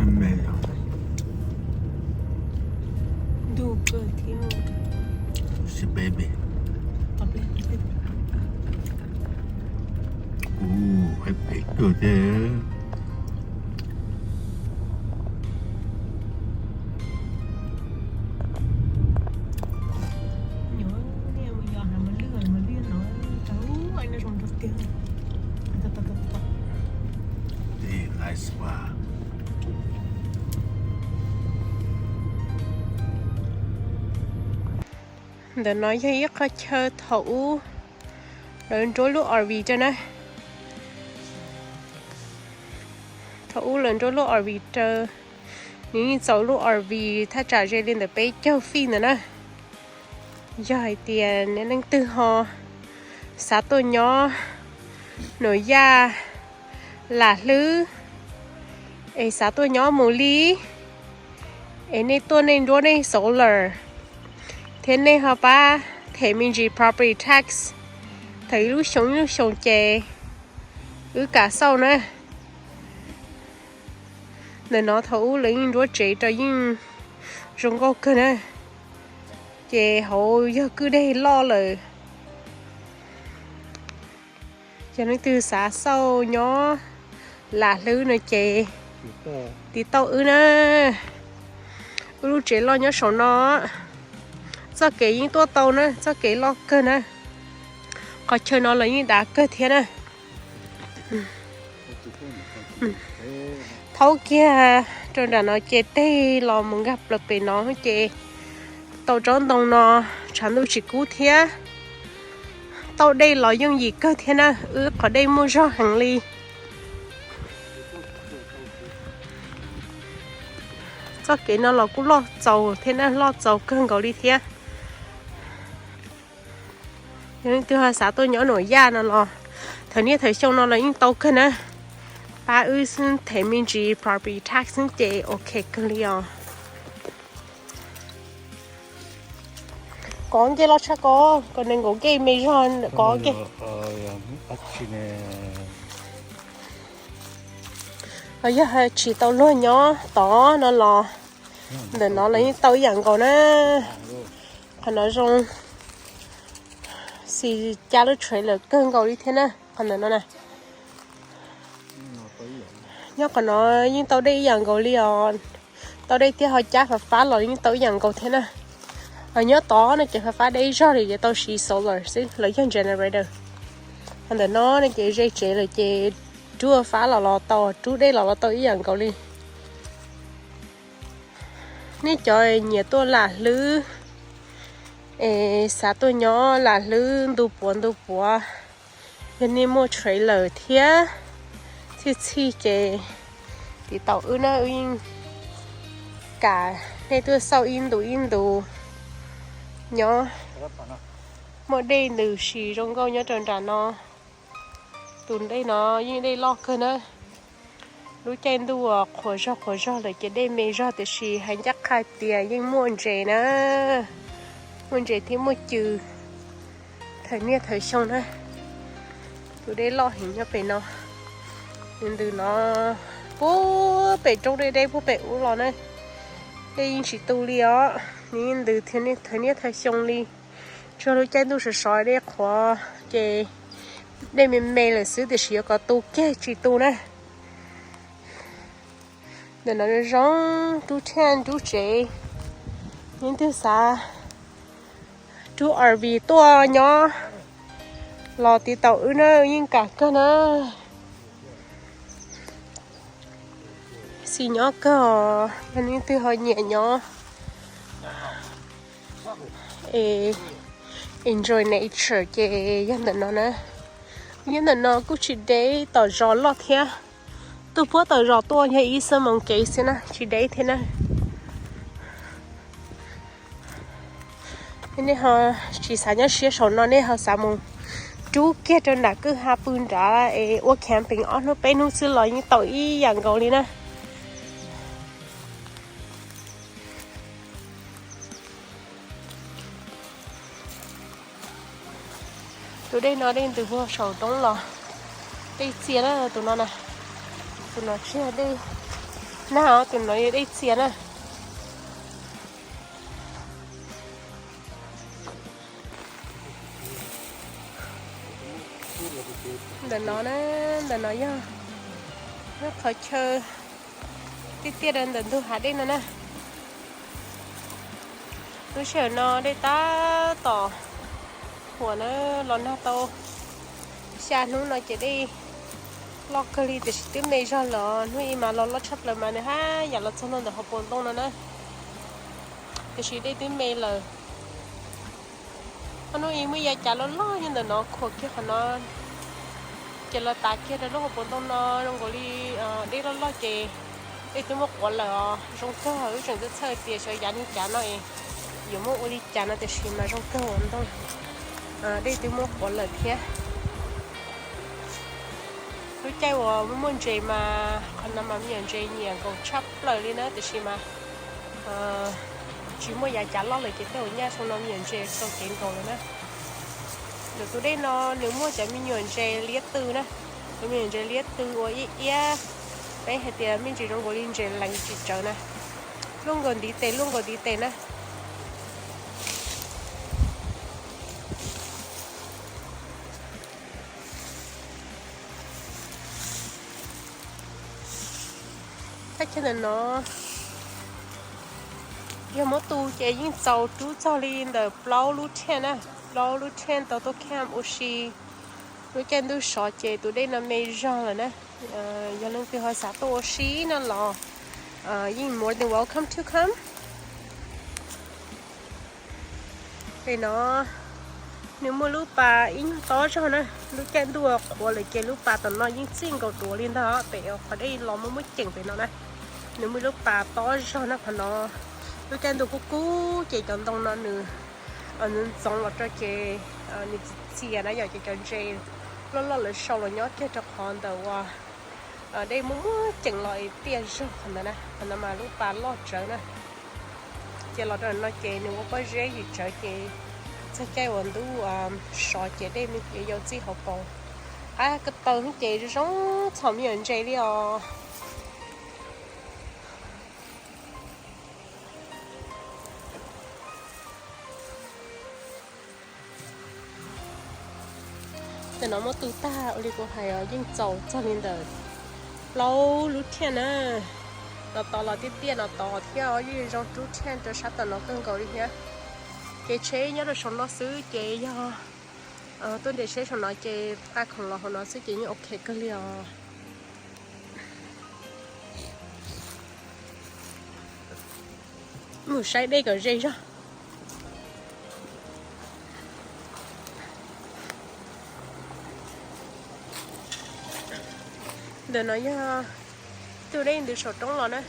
Me me os. Ntuj kawg thiab. Sis baby. Ua, haib phem kawg thiab. Ntawm no yog ib qhov chaw thaum ub lawv nruab lub R V rau na. Thaum ub lawv nruab lub R V rau, nws yeej txaus lub R V thaj tsam ze li ntawm peb caug feet ntawd na. Yog hais tias nej leej twg ho xav tuaj nyob Nuam Yaj, Lam Hlwb, es xav tuaj nyob mus li, es nej tuaj nej nruab nej solar, thiab nej ho pab them me ntsis property tax thaum ib lub xyoo ib lub xyoo ces wb kam xauj na. Ntawm no thaum ub lawv yeej nruab tsev rau yeej zoo nkauj kawg na. Ces hauv yog kwj deg loj lawm. Yog leej twg xav xauj nyob Lam Hlwb no ces tiv tauj wb na. Wb lub tsev loj nyob saum no. Txoj kev yeej tuaj tau na, txoj kev loj kawg na. Qhov chaw no los yeej dav kawg thiab na. Thaub kiag rau nram no ces teg los mus nkag plaws pem no ces tau tsob ntoo no, tshav ntuj tsis kub thiab. Tauj dej los yooj yim kawg thiab na, wb qhov dej muaj zog heev li. Txoj kev no los kuj loj txaus thiab na, loj txaus kawg nkaus li thiab. Yog leej twg xav tuaj nyob Nuam Yaj no los thawm niaj thawm xyoo no los yeej tau kawg na. Pab wb xwb them me ntsis property tax xwb ces ok kawg li os. Kov nkeeg loj tshaj ko, kom nees nkaum nkeeg me zog kov nkeeg. Yog tsis tau luag nyob tod no los ntawm no los yeej tau ib yam nkaus na. Qhov no zoo, xis cab lub trailer kawg nkaus li thiab na, qhov ntawm no na. Nyob qhov no yeej tau dej ib yam nkaus li os. Tau dej thiab ho cab fab fab los yeej tau ib yam nkaus thiab na. Ho nyob tod no ces fab fab deb zog li ces tau siv solar xwb los yog generator. Ho ntawm no no ces ze tsev lawm ces rub fab los los tau, rub dej los los tau ib yam nkaus li. Nej cov nyiam tuaj Lam Hlwb es xav tuaj nyob Lam Hlwb ntu puav ntu puav, yog nej muaj trailer thiab txhij txhij ces tiv tauj wb na, wb yeej kam nej tuaj xauj ib ntus ib ntus nyob. Muaj dej ntws si zoo nkauj nyob rau nram no. Tus dej no yeej dej loj kawg na. Lub caij ntuj qhuav zog qhuav zog lawm ces dej me zog tiam sis hais ncaj qha tias yeej muaj ntses na, muaj ntses thiab muaj cw thawm niaj thawm xyoo na. Tus dej loj heev nyob pem no, nws ntws no puag pem roob deb deb puag pem ub los na. Dej yeej tsis tu li os, nws yeej ntws thawm niaj thawm xyoo li. Tsuas lub caij ntuj sov sov dej qhuav ces dej me me lawm xwb tiam sis yuav kom tu kiag tsis tu na. Ntawm no zoo rub thiaj rub tsev, yeej twg xav rub R V tuaj nyob los tiv tauj wb na, yeej kam kawg na. Xis nyob kawg os, yog leej twg ho nyiam nyob Es enjoy nature ces yog ntawm no na. Yog ntawm no kuj tsis deb, tom zos loj thiab. Tuaj puag tom zos tuaj yog ib xuab moos kev xwb na, tsis deb thiab na. Nej ho tsis xav nyob siab saum no, nej ho xav mus rub kiag rau nram kwj ha pw nrad es ua camping ob hnub peb hnub xwb los yeej tau ib yam nkaus li na. Tus dej no dej ntws puag saum roob los, dej txias na tus no na. Tus no tsis yog dej nag os, tus no yog dej txias na. Ntawm no na, ntawm no yog, yog qhov chaw tiaj tiaj rau ntawm ntug hav dej no na. Lub sij hawm no dej tab tom huam na, los nag tau xya hnub no ces dej loj kawg li tiam sis twb me zog lawm. Hnub ib mas los loj tshaj plaws mas nws haj yam los txog ntawm hauv paus ntoo no na, tiam sis dej twb me lawm. Ob hnub ib muaj yav cav loj loj nyob ntawm no khuam kiag qhov no, ces los tav kiag rau lub hauv paus ntoo no zoo nkaus li dej loj loj ces dej twb muab quav lawm os. Zoo kawg, wb tseem txhawj tias xyov yav niag cav no es yuav muab ua li cas no tiam sis mas zoo kawg ua ntau, dej twb muab quav lawm thiab. Lub caij uas muaj muaj ntses mas qhov no mas me nyuam ntses nyiam nkaus tshaj plaws li na, tiam sis mas tsis muaj yav cav loj lawm ces tej uas nyaj xyoo no me nyuam ntses tau kev nkaus lawm na. Ntawm tus dej no nws muaj cov me nyuam ntses liab tw na, cov me nyuam ntses liab tw ua iab iab, peb hais tias me ntsis zoo nkaus li ntses lees tsis tsawv na, luaj nkaus ntiv tes luaj nkaus ntiv tes na. Thaj chaw ntawm no yog muab tu ces yeej txaus rub txog li ntawm plaub lub thiaj na, plaub lub thiaj tau tuaj camp ua si. Lub caij ntuj sov ces tus dej no me zog lawm na. Yog leej twg ho xav tuaj ua si no los yeej more than welcome to come. Pem no nws muaj lub pas ib nyuag tob zog na, lub caij ntuj qhuav lawm ces lub pas tom no yeej txij nkaus tuav li ntag. Pem qhov dej los muaj muaj ceem pem no na, nws muaj lub pas tob zog na qhov no. Lub caij ntuj kub kub ces cov ntoo no nws ntxoov los rau ces nws txias na yom, ces cov ntses loj loj lawv sau los nyob kiag rau qhov ntawm uas dej muaj muaj ceem los tiaj zog qhov ntawd na. Qhov ntawd mas lub pas loj tsawv na. Ces los rau no ces nws ua pob zeb yim tsawv ces txog caij uas ntuj sov ces dej me yuav yau txij hauv paus. Qab ko taw ces zoo zoo txhom me nyuam ntses li os. Ntawm no muab tu tag ua li kuv hais os, yeej txaus txog li ntawm plaub lub thiaj na. No tod los tiaj tiaj no tod thiab, yeej zoo rub thiaj rau sab tom no kawg nkaus li thiab. Kev tsheb nyob rau saum no xwb ces yog tuaj nres tsheb saum no ces nqa khoom los hauv no xwb ces yeej ok kawg li os. Mus saib dej kom ze zog. Ntawm no yog ib tug dej ntws saum roob los na.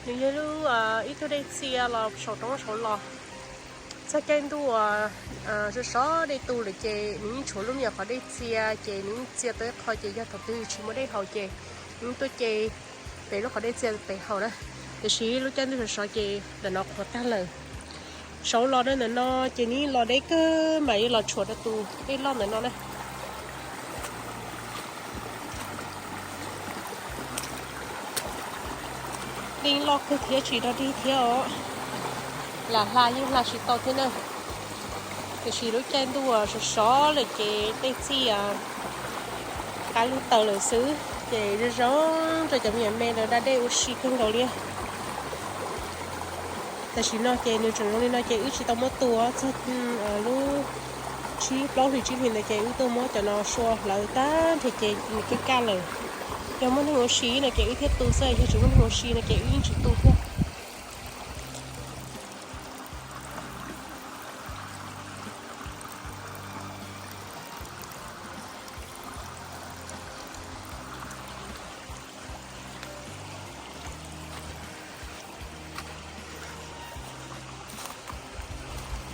Nws yog lub ib tug dej txia los saum roob saud los. Txog caij ntuj uas sov sov dej tu lawm ces nws yeej tshuav lub me nyuam qhov dej txia, ces nws yeej txia tau ib qho ces yog thaum twg tsis muaj dej haus ces nws yeej tuaj ce pem lub qhov dej txia pem haus na. Tiam sis lub caij ntuj sov sov ces ntawm no qhuav tag lawm. Saud los rau ntawm no ces nws yeej los deb kawg mas yeej los tshuam rau tus dej loj ntawm no na. Dej loj kawg thiab tsis dog dig thiab os. Lam hla yeej hla tsis tau thiab na. Tiam sis lub caij ntuj sov sov lawm ces dej txij qab lug taws lawm xwb ces zoo zoo rau cov me nyuam me lawv da dej ua si kawg nkaus li. Tam sim no ces nws tseem zoo li no ces wb tsis tau muab tu, txog lub tsib plaub hlis tsib hlis ntawd ces wb tuaj muab cov no sua hlawv tag nrho ces nws kaj kaj lawm. Yog muaj neeg ua si no ces wb thiaj tu xwb, yog tsis muaj neeg ua si no ces wb yeej tsis tu thiab.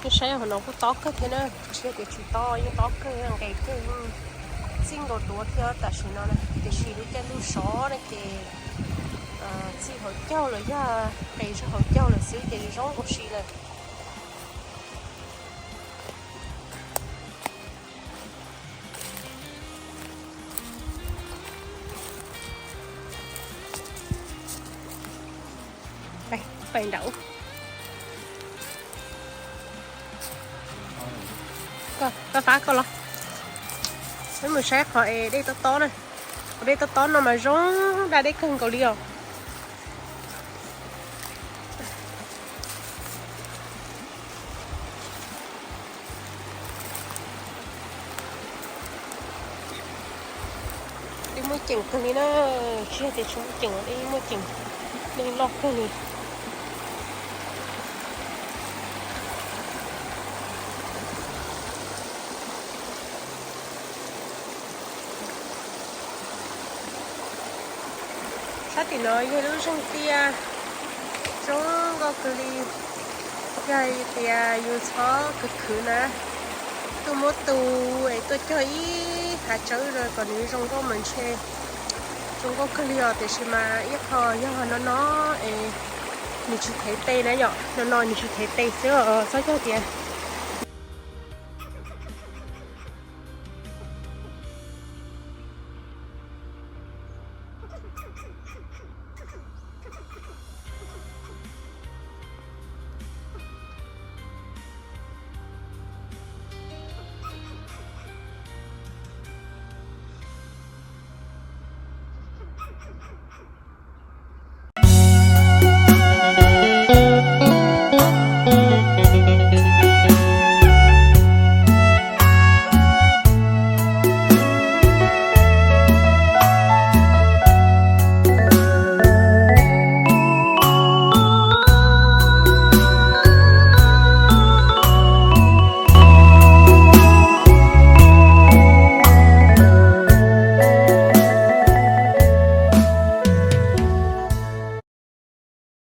Nej saib hauv no kuj tob kawg thiab na, tsis yog tias tsis tob, yeej tob kawg, nqes kawg, yeej txij nkaus duav thiab tam sim no na. Tiam sis lub caij ntuj sov na ces txij hauv caug los yog nqes rau hauv caug lawm xwb ces zoo ua si lawm. Pais nraud. Koj fab koj los. Peb mus saib qhov es dej tob tob na. Qhov dej tob tob no mas zoo da dej kawg nkaus li os. Dej muaj ceem kawg li na, tsis yog tias tsis muaj ceem, dej muaj ceem, dej loj kawg li. Sab tim no yog lub zeeg tiaj zoo nkauj kawg li. Yog hais tias yus txhob khwv khwv na, tuaj muab tu es tuaj cog ib hav tsawb rau kom nws zoo nkauj mas ntshe zoo nkauj kawg li os. Tiam sis mas ib qho yog no no es nws tsis thev tes na yom, no no nws tsis thev tes xwb os, txhob cog tias